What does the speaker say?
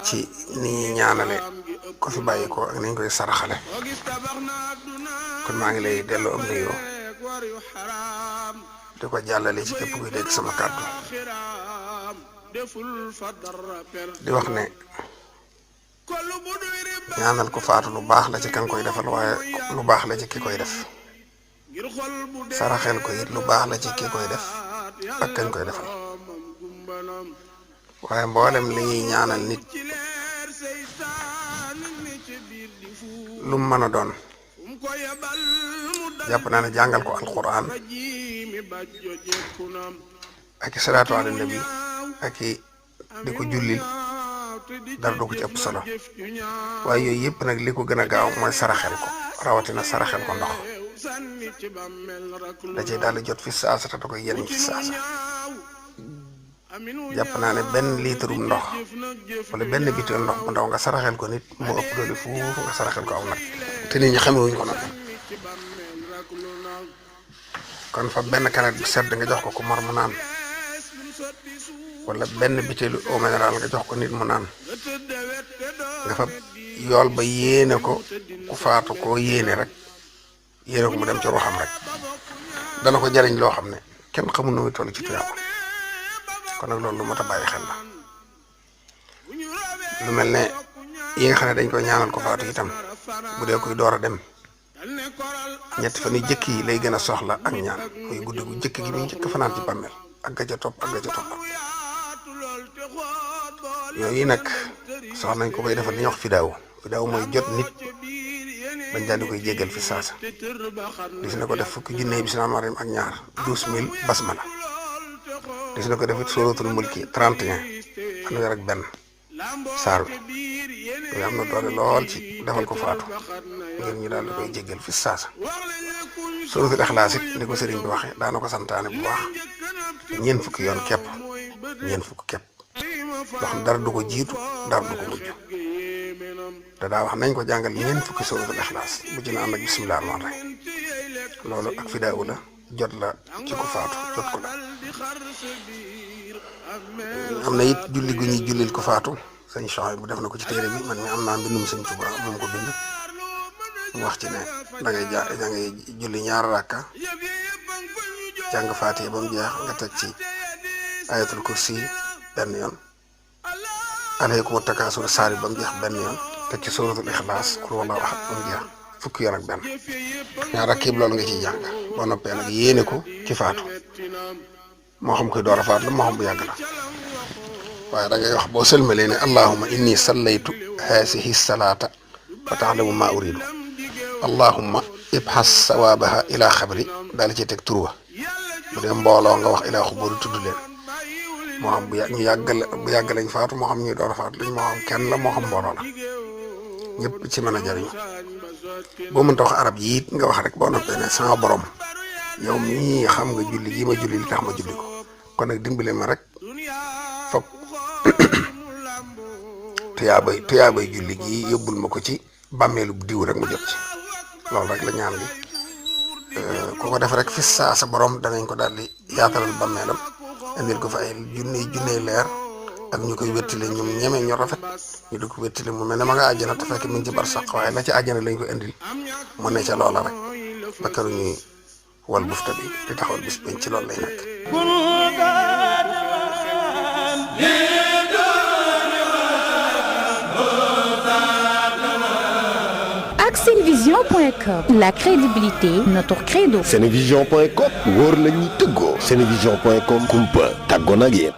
ci ni ñuy ñaanale ko fi bàyyi ko ak ni ñu koy saraxale kon maa ngi lay delloo am nuyoo di ko jàllale ci képp kuy dégg sama kàddu di wax ne ñaanal ko faatu lu baax la ci kan koy defal waaye lu baax la ci ki koy def saraxel ko it lu baax la ci ki koy def ak kañ koy defal waaye mboolem li ñuy ñaanal nit lu mu mën a doon jàpp naa ne jàngal ko alquran ak i salaatu ala nabi ak i di ko jullil dara du ko ci ëpp solo waaye yooyu yëpp nag li ko gën a gaaw mooy saraxel ko rawatina saraxel ko ndox da cay daal di jot fi saasa te da koy yëriñ fi saasa jàpp naa ne benn litre ndox wala benn bitel ndox bu ndaw nga saraxel ko nit moo ëpp doole foofu nga saraxel ko aw nag te nit ñi xamewuñ ko nag kon fa benn kanet bu sedd nga jox ko mar mu naan wala benn bitelu eau minérale nga jox ko nit mu naan nga fa yool ba yéene ko ku faatu koo yéene rek yéene ko mu dem ci ruuxam rek dana ko jariñ loo xam ne kenn xamul nu muy toll ci tuyaaba kon nag loolu lu mat a bàyyi xel la lu mel ne yi nga xam ne dañ koy ñaanal ko faatu itam bu dee koy door a dem ñetti fan yu jëkk yi lay gën a soxla ak ñaan muy guddi gu jëkk gi muy njëkk fanaan ci bàmmeel ak ga ca topp ak ga ca topp yooyu nag soxla nañ ko koy defal li ñuy wax fidaaw mooy jot nit bañ daal di koy jéggal fi saasa dis na ko def fukki junne bismillaahi rahmaani rahiim ak ñaar 12000 basmala dis na ko def it suratul mulki 31 fanweer ak benn saar wi yooyu am na doole lool ci defal ko faatu ngir ñu daal di koy jéggal fi saasa suratul ixlaas it ni ko sëriñ bi waxee daana ko santaane bu baax ñeent fukki yoon képp loo xam dara du ko jiitu dara du ko mujj te daa wax nañ ko jàngal ñeent fukki suratul ixlaas bu ci na ànd ak bismillah rahmaan rahim loolu ak fidaawu la jot la ci ko faatu jot ko la am na it julli gu ñuy jullil ko faatu sëñ Chouaib bu def na ko ci téere bi man mi am naa mbindum sëñ Tuubaa moom ko bind mu wax ci ne da ngay julli ñaar rakka jàng faatiha ba mu jeex nga teg ci ayatul kursi benn yoon alaykum takaasur saari ba mu jeex benn yoon teg ci suratul ixlaas qul huwallaahu ahad ba mu jeex fukki yoon ak benn ñaar rakk yëpp loolu nga ciy jàng boo noppee nag yéene ko ci faatu moo xam koy door a faatu la moo xam bu yàgg la waaye da ngay wax boo sëlmalee ne allahumma inni sallaytu haasihi salaata fa taalamu maa uridu allahumma ibhas sawaabaha ila xabri daal ci teg turwa bu dee mbooloo nga wax ilaa xuburi tudd leen moo xam ñu yàgg lañ faatu moo xam ñuy door a faatu lañ moo xam kenn la moo xam mbooloo la ñëpp ci mën a jariñu boo mënta wax arab yi it nga wax rek boo noppee ne sama borom yow mii xam nga julli gi ma julli li tax ma julli ko kon nag dimbale ma rek foog tuyaabay julli gi yóbbul ma ko ci bàmmeelu diw rek mu jot ci loolu rek la ñaan gi ku ko def rek fi saa sa borom danañ ko daal di yaatalal bàmmeelam indil ko fa ay junne leer ak ñu koy wettile ñoom ñeme ñu rafet ñu di ko wettile mu mel ne ma nga àjjana te fekk mi ngi ci bar sax waaye la ci àjjana lañ ko indil mu ne ca loola rek ba këru ñuy wal bufta bi di taxawal bis bañ ci loolu lay nekk. ak Senevision.com, la crédibilité notre credo. Senevision.com wóor la ñuy tëggoo. Senevision.com kumpa tàggoo nag yéen.